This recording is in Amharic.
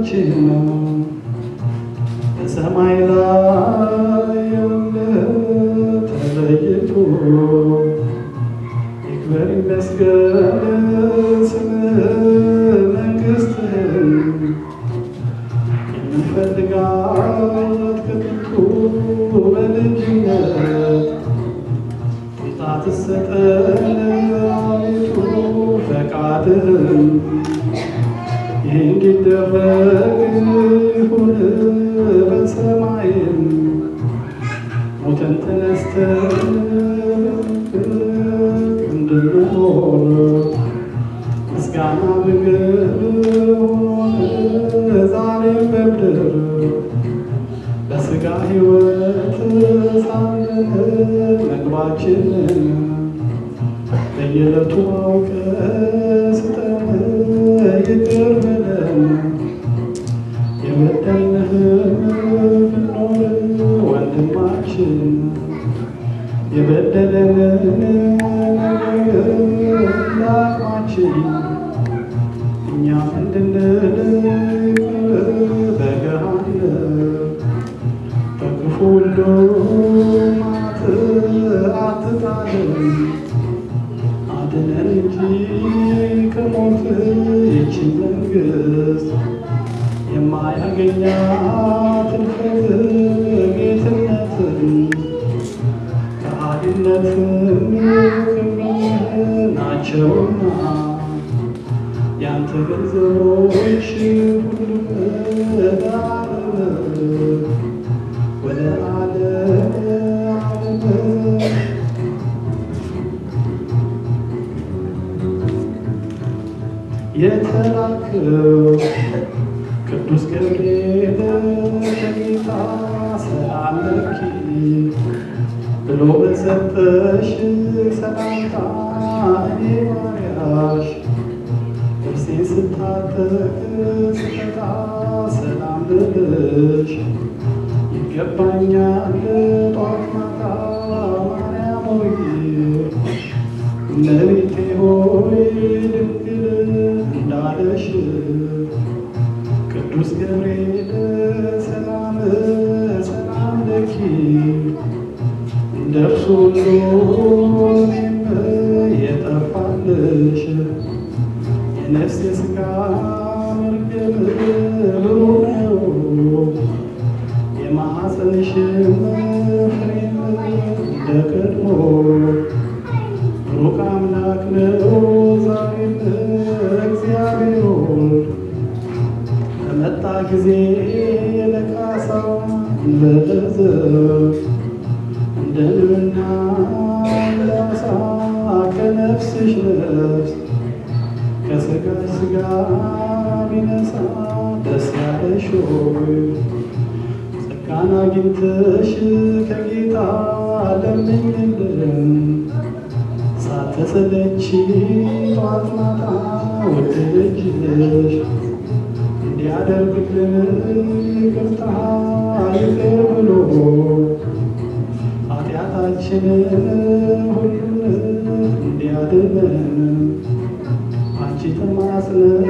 አባታችን በሰማይ ላይ ያለ ተለይቶ ይክበር ይመስገን ስምህ መንግሥትህን የምንፈልጋት ከጥንቱ በልጅነት ትምጣ ትሰጠን አቤቱ ፈቃድህን ይህ እንዲደረግ ይሁን በሰማይም ሙተን ተነስተን እንድንኖር ምስጋና ምግብ ሆኖን ዛሬም በምድር በሥጋ ሕይወት ሳለን ምግባችንን በየዕለቱ አውቀህ ስጠን፣ ይቅር በለን የበደልንህን ብንኖር ወንድማችን የበደለንን ነገር እንዳቅማችን እኛም እንድንል ይቅር በገሃነም በክፉ ሁሉ መዓት አትጣለን፣ አድነን እንጂ ከሞት ይህችን መንግሥት የማያገኛት እልፈት ጌትነትን ከሃሊነትም ክብርህ ናቸውና ያንተ ገንዘቦች ሁሉም ለዓለም ወደ ዓለም ዓለም። የተላከው ቅዱስ ገብርኤል ከጌታ ሰላም ለኪ ብሎ በሰጠሽ ሰላምታ እኔ ባሪያሽ ልብሴን ስታጠቅ ስፈታ ሰላም ልልሽ ይገባኛል ጧት ማታ ማርያም ሆይ እመቤቴ ሆይ ድንግል እንዳለሽ ቅዱስ ገብርኤል ሰላም ሰላም ለኪ እንደ እርሱ ሁሉ እኔም የጠፋልሽ የነፍስ የሥጋ መርገም ብሩህ ነው የማኅፀንሽም ፍሬም እንደ ቀድሞ ብሩክ አምላክ ነው ዛሬም እግዚአብሔር ወልድ በመጣ ጊዜ ለካሳ እንበለዘብ እንደ ንብና እንደ ዓሣ ከነፍስሽ ነፍስ ከሥጋሽ ሥጋ ቢነሳ ደስ ያለሽ ሆይ ጸጋን አግኝተሽ ከጌታ ለምኝልን ሳትሰለቺ ጧት ማታ ውድ ልጅሽ እንዲያደርግልን ይቅርታ ይቅር ብሎ ኃጢአታችንን ሁሉን እንዲያድነን አንቺ ተማጽነን